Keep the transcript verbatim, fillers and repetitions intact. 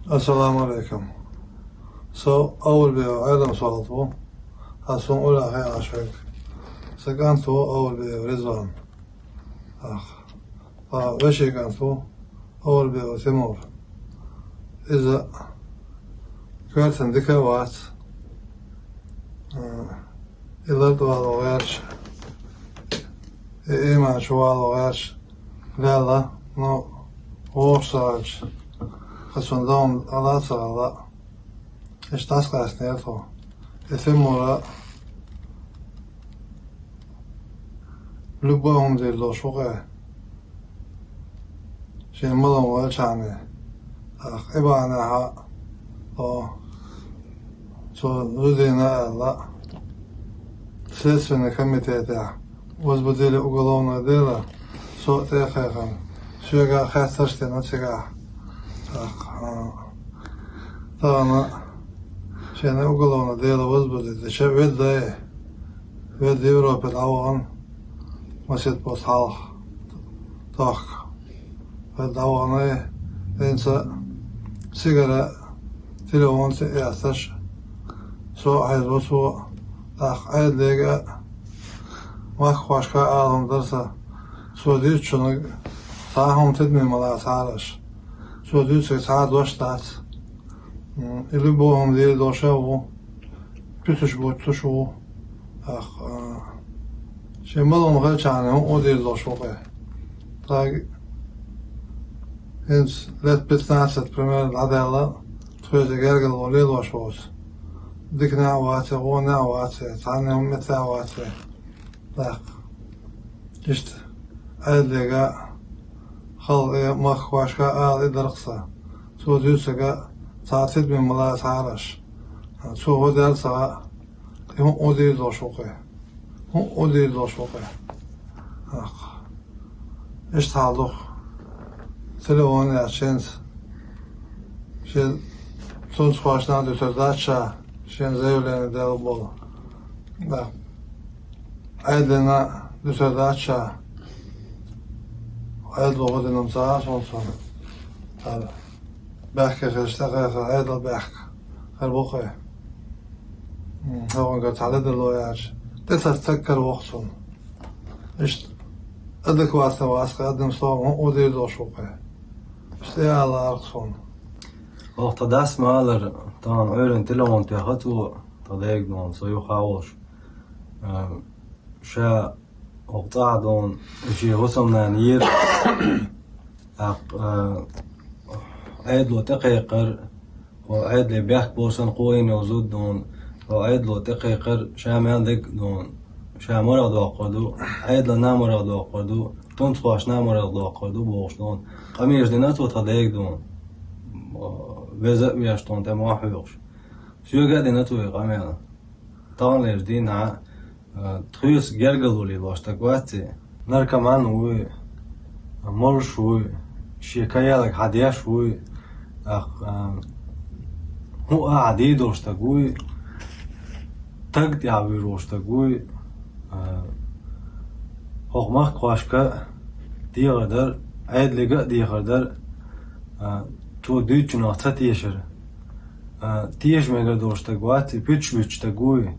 Ассаламу алейкум. Со Аулбиев Ӏелам Солт ву. Ас хӀун ура хьеаш верг. Са кӀант ву Аулбиев Ризван. Ах, а веший кӀант ву Аулбиев Тимур. Иза коьртана дика а вац. А, и лартӀа вало гӀерташ, и ийман чу вало гӀерташ лелла, ну, вохуш ца хилча, хӀа цунна дан ала а ца хилла, иштта дӀасакъаьстинера тхо. И Тимура любой хӀума дийр долуш ву кхе. Шен малон валчхьана, ах, и бахьанехьа, о, цо зудийна аьлла, Следственный комитетехь возбудили уголовное дело, со а тӀе а кхайкхина, соьга а хаттарш дина цигахь. Ах, а, тахана шена уголовное дело возбудить дича, ведда ай, ведда Европе дӀавахана, масех пост хьалха тохка. Хьо дӀаваханай, хӀинца цигара телефон ца эцаш, со а хьийзо цо, тӀаккха Ӏедалега а, махкахошка а ала хӀума дара сан, цо дуьйцучунна цхьа а хӀума тидаме ма лацахьара аш. Цо дуьйцург цхьа а дош дац. М, и любой хӀума дийр долуш а ву, пуьсуш буттуш а ву. Ах, а, шен малон хилчхьана хӀун а дийр долуш ву кхе. Тхаьга хӀинца лет пятнадцать примерно дӀадаьлла, тхоьца гергарло лелош воцу. Дикане а вац и, гӀоне а вац и, цхьанна а хӀумма а вац и. ТӀаккха иштта Ӏедалега а, халкъе а, махкахошка а ала и дара-кх сан. Цо дуьйцург цхьа а тидаме ма лацахьара аш. Цо хӀун дара ца хаьа, и хӀун а дийр долуш ву кхе. ХӀун а дийр долуш ву кхе. Ах. Иштта хьал ду-кх. Телефон а эцча хӀинца. Шен тунцахошна а дуьтур дац ша, шен заявление делла болу. Да. Ӏедална а дуьтур дац ша. Ӏедало хӀун дина-м ца хаьа суна цунна. Цара баьхке хилча, тӀекхайкхар Ӏедал баьхка хир бу кхе. М, хӀокхуьнгара цхьа ледарло яьлча, тӀе ца стаг каравоккху цунна. Иштта адекватно вац кхе, одним словом, хӀун а дийр долуш ву кхе. Иштта и ала лаьара-кх суна. Оха тхан дас ма аллара, тахана Ӏуьйранна телефон тоьхна цо, тхан дега дуьйна, со юха а волуш. А, ша оха цӀахь дуьйна, и шен хӀусамнана ера. ТӀаккха, а, Ӏедало тӀекхайкхар, хӀо Ӏедале бехк болу санна кхоийна йолу зуда дуьйна, хӀо Ӏедало тӀекхайкхар, ша мел дерг а дуьйна, ша марха доккхур ду, Ӏедална а марха доккхур ду, тунцахошна а марха доккхур ду бохуш дуьйна. Къамелаш дина цо тхан дега дуьйна. Веза а веш дуьйна, тӀе мохь хьоькхуш. Соьга а дина цо и къамел. Таханлерчу дийнахь, а, тхоьца гергарло лелош стаг вац и. Наркоман вуй, молуш вуй, шен каялаг хьан деш вуй, тӀаккха, а, хӀун а хьан дийр долуш стаг вуй, таг тӀехь вуьйр волу стаг вуй, а, хӀокху махкахошка а дехар дара, Ӏедалега а дехар дара, а, цо дуьйцучунах ца тешара. А, теша мегар долуш стаг вац и, пуьташ буьтуш стаг вуй.